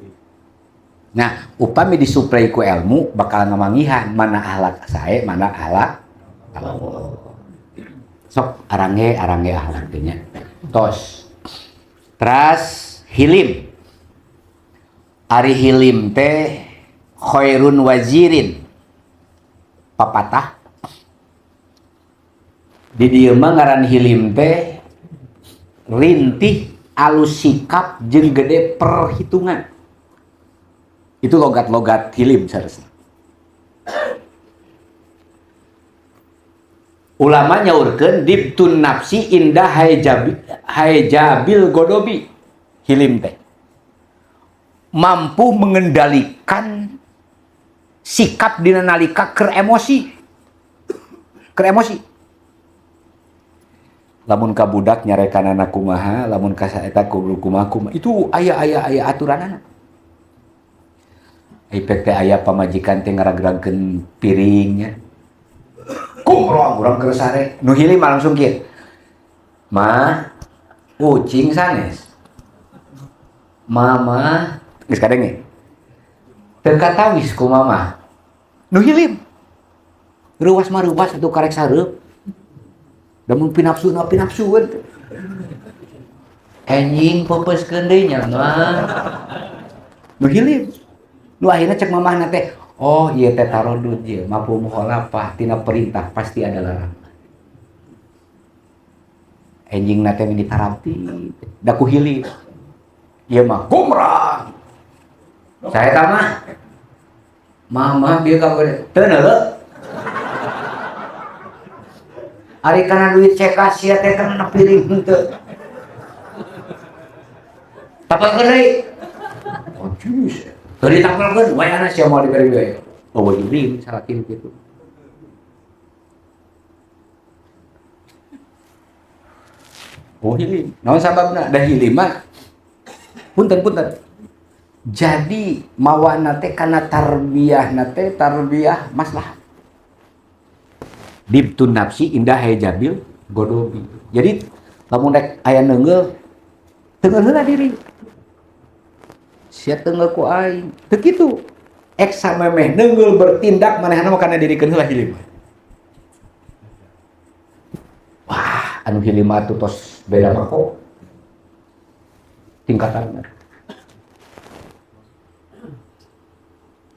Nah, upami disuplai ku ilmu bakal ngamangihan mana akhlak sae, mana akhlak Allah. Sok arange akhlak teh nya. Tos. Teras hilim. Ari hilim teh khairun wazirin. Papatah. Di dieu mah ngaran hilim teh rintih alus sikap jeung gede perhitungan. Itu logat-logat hilim seharusnya. Ulama nyaurkeun dibtun nafsi indah haijabil godobi. Hilim teh mampu mengendalikan sikap dina nalika keur emosi. Keur emosi. Lamun ka budak nyarekanana kumaha, lamun ka saeta kumaha kumaha. Itu aya aturanana. Ipek teh aya pamajikan teh ngaragragkeun piringnya. Kumrong urang keur sare. Nu hilim mah langsung kieu. Mah, ucing sanes. Mama geus kadenge. Teu katawis ku mama. Nu hilim. Reuwas mah reuwas atuh karek sareup. Da mun pinapsuna pinapsueun teh. Enjing peupeuskeun deui nya mah. Nu hilim. Nu akhirna cek mamahna teh, oh ieu teh tarodud ieu, mafhum mukhalafah tina perintah pasti ada larangan. Enjingna teh mini tarampi, da ku hilim. Ieu mah gumrah. Saya tah mah mama bieu ka teu neuleuh. Ari kana duit cek sia teh kana piring henteu. Tapalkeun deui. Oh jus. Teu ditapalkeun wayahna sia moal dibere biaya. Oh hilim salakin kitu. Oh hilim. Naon sababna? Da hilim mah punten-punten. Jadi mawana teh kana tarbiyah na teh tarbiyah maslahat. Dibtun nafsi indah hijabil godobi. Jadi lamun rek aya neungeul teungeul heula diri. Sia teungeul ku aing. Teu kitu. Ek samemeh neungeul bertindak manehna mah kana dirikeun heula hilim. Wah, anu hilim mah tos beda mah kok. Tingkatanna.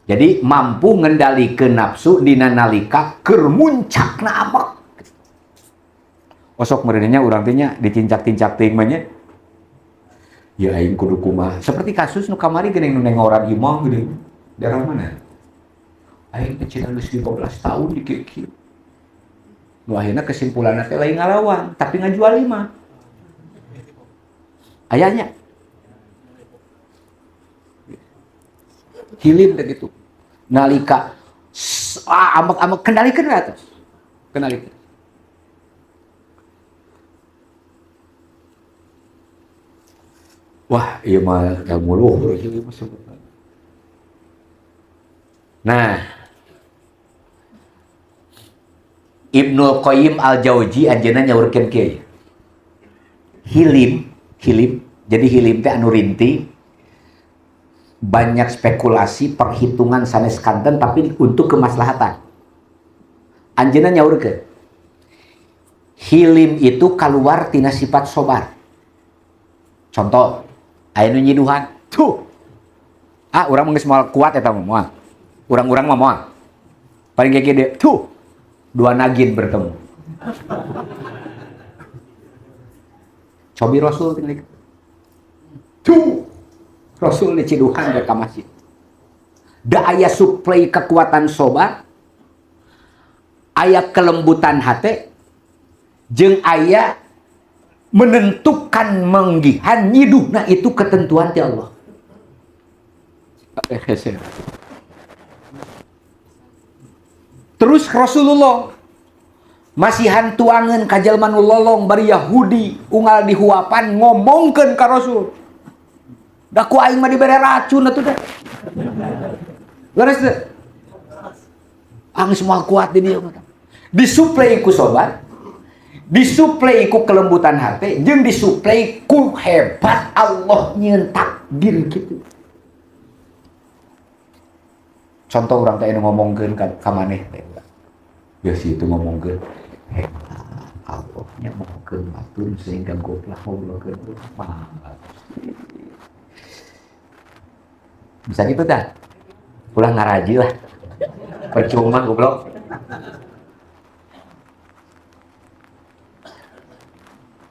Jadi mampu ngendalikeun nafsu dina nalika keur muncakna ambek. Osok meureunnya urang teh nya dicincak-cincak teuing mah nya. Ya aing kudu kumaha. Seperti kasus nu kamari geuning nu nengoran imah geuning. Daerah mana? Aing teh cenah geus 15 tahun di kieu-kieu. Nu akhirna kesimpulanna teh lain ngalawan, tapi ngajual imah. Ayahnya. Hilim teh gitu. Nalika ambek-ambek kendalikeun we atuh. Kendalikeun. Wah, ieu mah ilmu luhur ieu mah sebutna. Nah, Ibnul Qayyim Al-Jauzi anjeunna nyaurkeun kieu. Hilim, hilim, jadi hilim teh anu rinti banyak spekulasi, perhitungan sanes kanten tapi untuk kemaslahatan. Anjeunna nyaurkeun. Hilim itu keluar tina sifat sobar. Contoh, aya nu nyiduhan. Tuh. Ah, urang mah geus moal kuat eta mah moal. Urang-urang mah moal. Paling ge gede. Tuh. Dua nagin bertemu. Cobi Rasul tinggal. Tuh. Rasul diciduhan ke masjid. Da aya suplai kekuatan sobar, aya kelembutan hate, jeung aya menentukan menggihan nyiduhna itu ketentuan ti Allah. Terus Rasulullah masihan tuangan ka jalma nu lolong bari Yahudi unggal dihuapan ngomongkeun ka Rasul. Da ku aing mah dibere racun atuh teh. Leres teh. Angis moal kuat di dieu mah. Disuplai ku sobat, disuplai ku kelembutan hati, jeung disuplai ku hebat Allah nyieun takdir kitu. Contoh urang teh anu ngomongkeun ka maneh teh. Ya si itu ngomongkeun hebat Allah nya ngomongkeun batur sehingga goblok ngobrolkeun urang. Bisa gitu dah. Ulah ngaraji lah. Percuma goblok.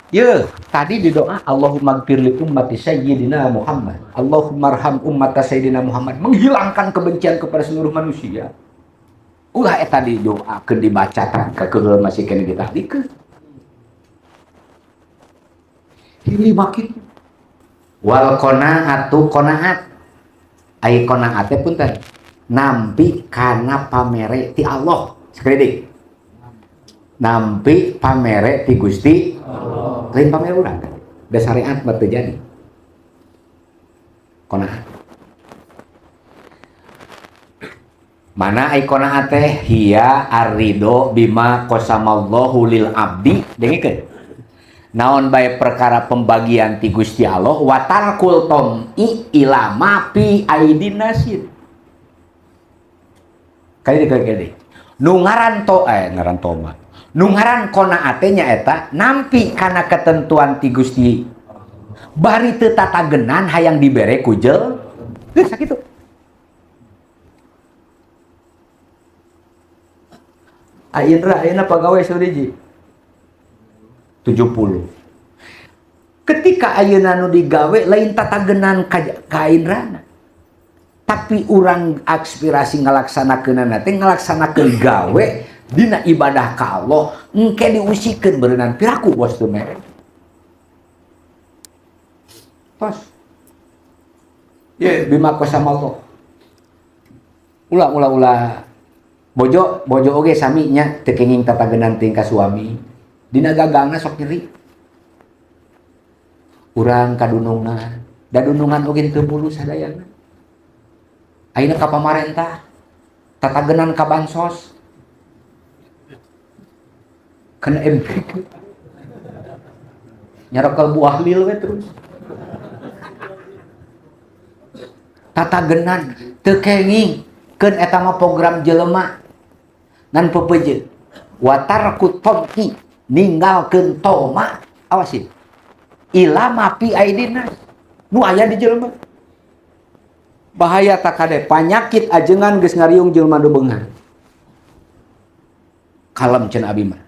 Ye, tadi di doa Allahumma gfir li ummati sayyidina Muhammad. Allahumma arham ummata sayyidina Muhammad, menghilangkan kebencian kepada seluruh manusia. Ulah eta didoakeun dibaca tah kekeul masih kene ditahlikeun. Hili makin wal qanaatu qanaat. Ai qanaat teh punten nampi kana pamere ti Allah. Sekali deui. Nampi pamere ti Gusti Allah. Lain pamere urang kan. Da syariat mah teu jadi. Qanaat. Mana ai qanaat teh hiya ar-ridho bima qasamallahu lil abdi. Dengekeun. Naon bae perkara pembagian ti Gusti Allah wa tarkul tom'i ila ma fi aidin nasir. Kali deui kali deui. Nu ngaran to ngaran toma. Nu ngaran qanaat teh nyaeta nampi kana ketentuan ti Gusti. Bari teu tatagenan hayang dibere ku jel. Geus sakitu. Ayeuna ayeuna pagawe sauriji 70. Ketika ayeuna nu digawe lain tatagenan ka Indrana. Tapi urang aspirasi ngalaksanakeunana teh ngalaksanakeun gawe dina ibadah ka Allah engke diusikeun beureunan piraku bos teu mere. Tos. Ye bima qasama Allah. Ulah ulah ulah. Bojo bojo oge sami nya teu kenging tatagenan teuing ka suami. Dina gagangna sok nyeri. Urang kadunungan, da dunungan oge teu mulus sadayana. Ayeuna ka pamarentah, tatagenan ka bansos. Kena MPK. Nyarekel buah lil we terus. Tatagenan teu kenging keun eta mah program jelema. Ngan pepeje. Watarku tomki ninggalkeun toma awas ieu. Ilama pi aidina nu aya di jelema. Bahaya tak kade panyakit ajengan geus ngariung jelema nu beunghar. Kalem cenah abi mah.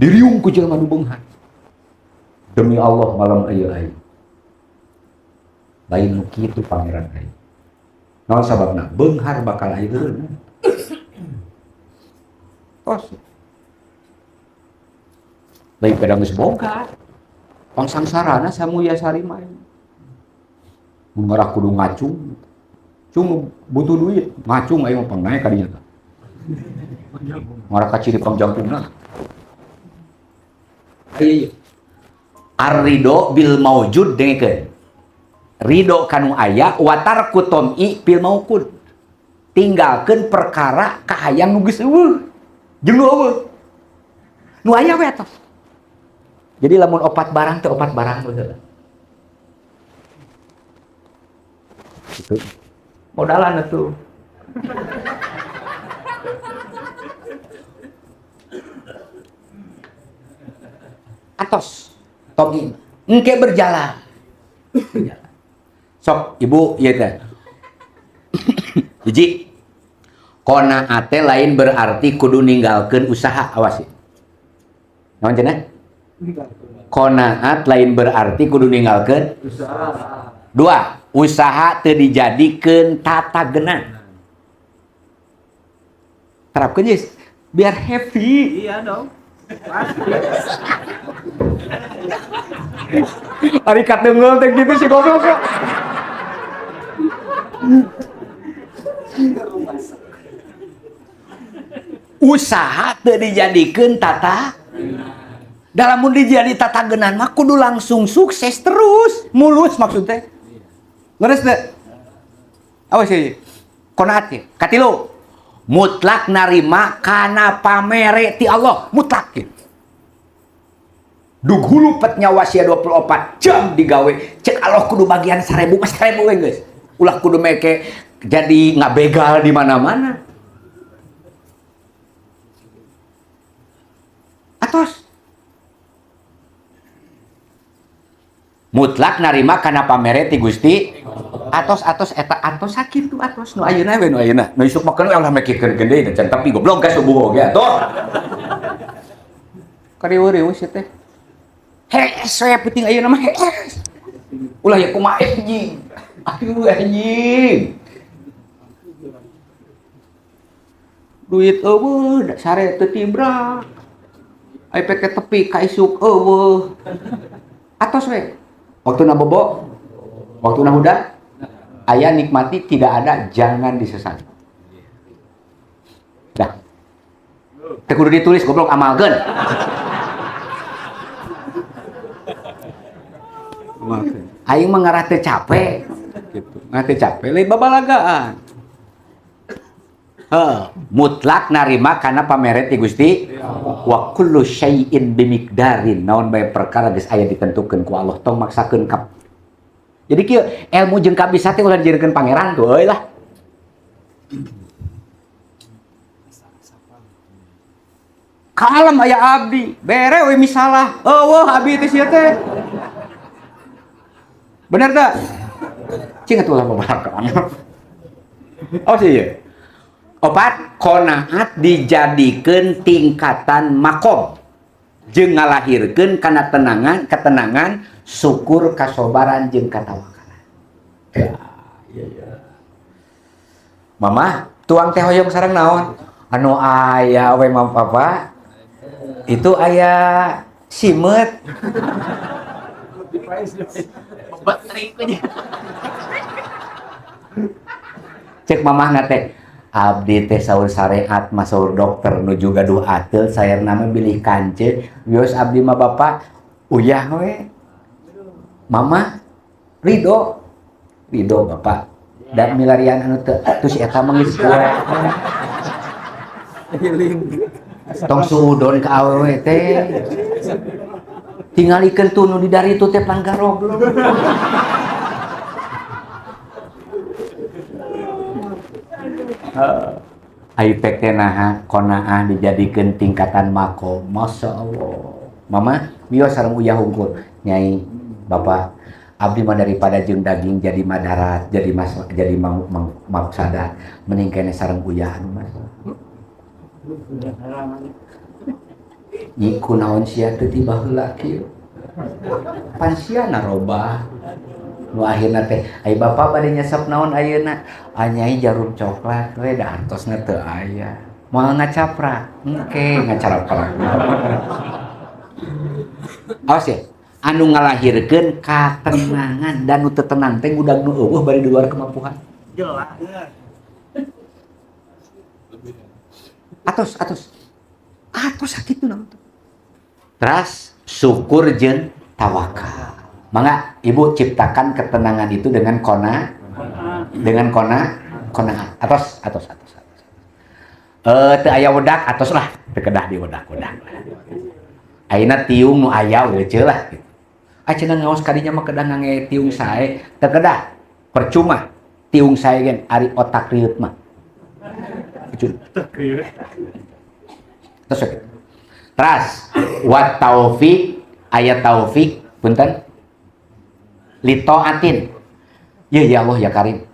Diriung ku jelema nu beunghar. Demi Allah malam ieu aing. Lain nu kitu pangeran aing. Naon sababna? Beunghar bakal aya heureun. Tos. Lain pada geus boga. Pangsangsarana samuya sari mah. Mun ngarah kudu ngacung. Cung butuh duit, ngacung aing mah pangnaek ka dinya tah. Ngarah ka ciri pangjangkungna. Iya. Ar-ridho bil maujud dengekeun. Ridho kanu aya wa tarku tom'i bil mauqud. Tinggalkeun perkara kahayang nu geus eueuh. Jeung nu eueuh. Nu aya we atos. Jadi lamun opat barang teh opat barang bener. Gitu. Modalan atuh. Atos togi engke berjalan. Berjalan. Sok ibu ieu teh. Hiji, qanaat teh lain berarti kudu ninggalkeun usaha, awas ya. Naon cenah? Qanaat lain berarti kudu ninggalkeun usaha. Dua, usaha teu dijadikeun tatagenan. Terapkeun geus biar happy. Iya dong. Ari katengeul teh gitu si goblok. Usaha teu dijadikeun tata. Dalam mun dijadi tatagenan mah kudu langsung sukses terus, mulus maksudnya. Ngeres teu? Awas ieu. Qanaat ye. Katilu, mutlak narima kana pamere ti Allah, mutlak ye. Dug hulu pet nyawa sia 24 jam digawe, cek Allah kudu bagian 1000 mah 1000 we geus. Ulah kudu meke jadi ngabegal di mana-mana. Atos. Mutlak narima kana pamere ti Gusti. Atos atos eta atos sakitu atos nu ayeuna we nu ayeuna. Nu isuk makan we ulah mikirkeun gede da can tapi goblok ka subuh oge atuh. Kariweuh-riweuh sia teh. Hees we penting ayeuna mah hees. Ulah ya kumaha anjing. Aduh anjing. Duit eueuh sare teu tibrak. Ai pek tepi ka isuk eueuh. Atos we. Waktuna bobo, waktuna huda, aya nikmati, tidak ada jangan disesali. Dah. Teu kudu ditulis goblok amalkeun. Amalkeun. Aing mah ngarah teu capek gitu. Ngarah teu capek lain babalagaan. Heuh, mutlak narima kana pamere ti Gusti. Wa kullu syai'in bimikdarin. Naon bae perkara geus aya ditentukeun ku Allah, tong maksakeun kap. Jadi kieu ilmu jeung kabisa teh ulah dijadikeun pangeran tuh euy lah. Kalem aya abdi, bere we misalah. Eueuh abdi teh sia teh. Bener teu? Cing atuh ulah babalakaan. Oh sih ieu. Opat, qanaat dijadikeun tingkatan makom jeung ngalahirkeun kana tenangan, ketenangan, syukur, kasobaran jeung katawakalan. Ya, iya iya. Mama, tuang teh hoyong sareng naon? Anu aya we mam papa. Itu aya simeut. Cek mamah teh. Abdi teh saur syariat mah saur dokter nuju gaduh ateul sayarna mah bilih kance wios abdi mah bapak uyah we. Mama ridho ridho bapak dan milarian anu teu atuh si eta mah geus poe. Tong suudon ka awewe teh. Tingalikeun tuh nu di dari itu teh pan garoblok. Ai pek teh naha qanaah dijadikeun tingkatan makom. Masya Allah. Mama wios sareng uyah hungkul. Nyai bapak abdi mah daripada jeung daging jadi madarat, jadi mas, jadi mau maksada mending kene sareng uyah anu masalah. Nyi kunaon sia teh ti baheula kieu. Pan sia narobah. Nu akhirna teh ai bapa bade nyesep naon ayeuna? Anyai jarum coklat we da artosna teu aya. Moal ngacaprak, engke ngacaraprak. Awas ya, anu ngalahirkeun katenangan dan nu teu tenang teh ngudag nu eueuh bari di luar kemampuan. Jelas. Atos, atos. Atos sakitu naon teh. Teras syukur jeung tawakal. Mangga ibu ciptakan ketenangan itu dengan kona, dengan kona, kona. Atos, atos, atos, atos. Teu aya wedak atos lah, teu kedah di wedak-wedak lah. Ayeuna tiung nu aya we ceu lah gitu. Ah cenah ngaos kadinya mah kedah ngange tiung sae, teu kedah. Percuma tiung sae gen ari otak rieut mah. Percuma. Terus oke. Teras wa taufik aya taufik punten li taatin. Ya ya Allah ya Karim.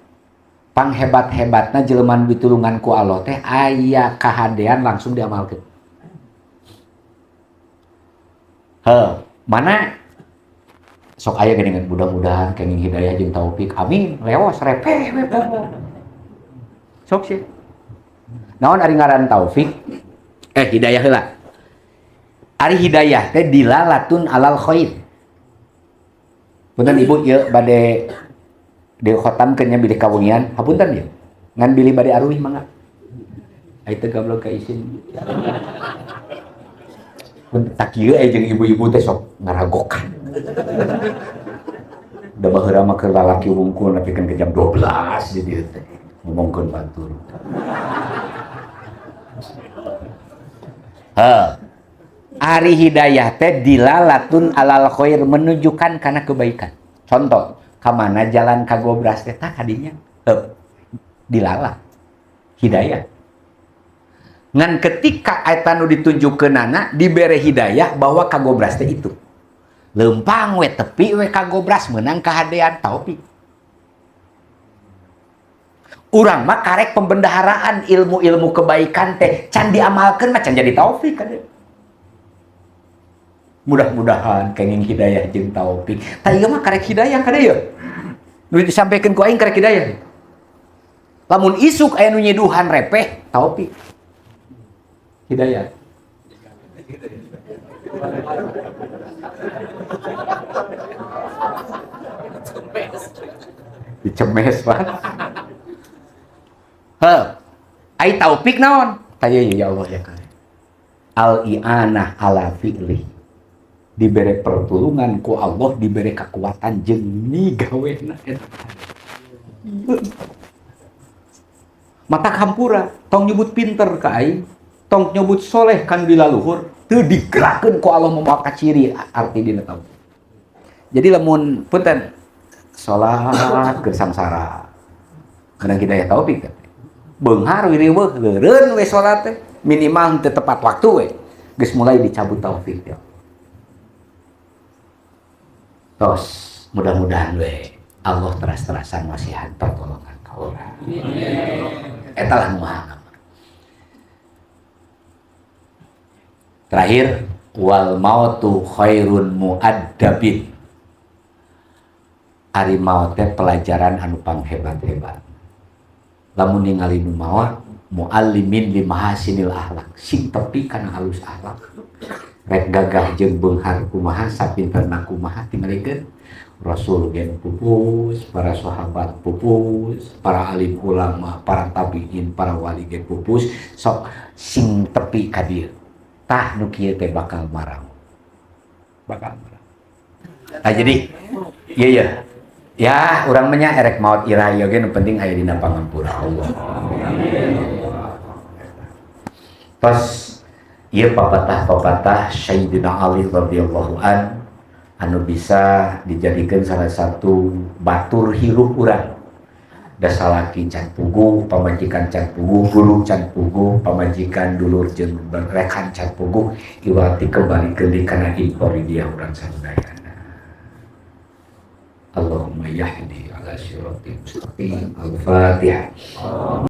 Panghebat-hebatna jelema nu ditulungan ku Allah teh aya kahadean langsung diamalkeun. Heuh, mana sok aya geuningan mudah-mudahan kenging hidayah jeung taufik. Amin, leos repeh we poho. Sok sih. Naon ari ngaran taufik? Hidayah heula. Ari hidayah teh dilalatun alal khair. Punten ibu ieu bade dikhotamkeun nya bilih kawengian, hapunten ieu. Ngan bilih bade aruih mangga. Ai teu gablog ka isin. Pun tak kieu aya jeung ibu-ibu teh sok ngaragokan. Da baheula mah keur lalaki wungkul nepikeun ke jam 12 di dieu teh ngomongkeun batur. Heuh. Ari hidayah teh dilalatun alal khair, menunjukkan kana kebaikan. Contoh, ka mana jalan ka gobras teh tah kadinya? Heuh. Dilala. Hidayah. Ngan ketika eta nu ditunjukkeunana dibere hidayah bahwa ka gobras teh itu. Leumpang we tepi we ka gobras meunang kahadean taufik. Urang mah karek pembendaharaan ilmu-ilmu kebaikan teh can diamalkeun mah can jadi taufik kan. Mudah-mudahan kenging hidayah jeung taufik. Tah ieu mah karek hidayah kada ieu. Nu disampaikan ku aing karek hidayah. Lamun isuk aya nu nyiduhan repeh taufik. Hidayah. Dicemes Pak. Heuh. Ai taufik naon? Tah ieu ya Allah ya kan. Al i'anah ala fi'li. Dibere pertulungan ku Allah, dibere kekuatan jeung migawena eta. Mata hampura, tong nyebut pinter ka aing, tong nyebut soleh kan dilaluhur, teu digerakkeun ku Allah moal kaciri arti dina taufik. Jadi lamun punten salat keur sangsara. Kadang hidayah taufik teh. Beunghar wireuweuh leureun we salat teh, minimal teu tepat waktu we. Geus mulai dicabut taufik teh. Tos, mudah-mudahan we Allah teras-terasan masihan pertolongan ka urang. Eta lah nu maha. Terakhir, wal mautu khairun muaddabin. Ari maot teh pelajaran anu panghebat-hebat. Lamun ningali nu maot, muallimin li mahasinil akhlak, sing tepi kana halus akhlak. Rek gagah jeung beunghar kumaha, sapinterna kumaha tingalikeun Rasul gen pupus, para sahabat pupus, para alim ulama, para tabiin, para wali gen pupus, sok sing tepi ka dieu. Tah nu kieu teh bakal marang. Bakal marang. Nah jadi iya ya. Ya urang mah nya erek maot iraha ieu ge nu penting aya dina pangampura Allah. Tos ieu papatah-papatah Sayyidina Ali radhiyallahu an anu bisa dijadikan salah satu batur hirup urang. Da salaki can puguh, pamajikan can puguh, guru can puguh, pamajikan dulur jeung rekan can puguh, iwati kembali deui kana dia urang sadayana. Allahumma yahdi ala siratal mustaqim. Al-Fatihah.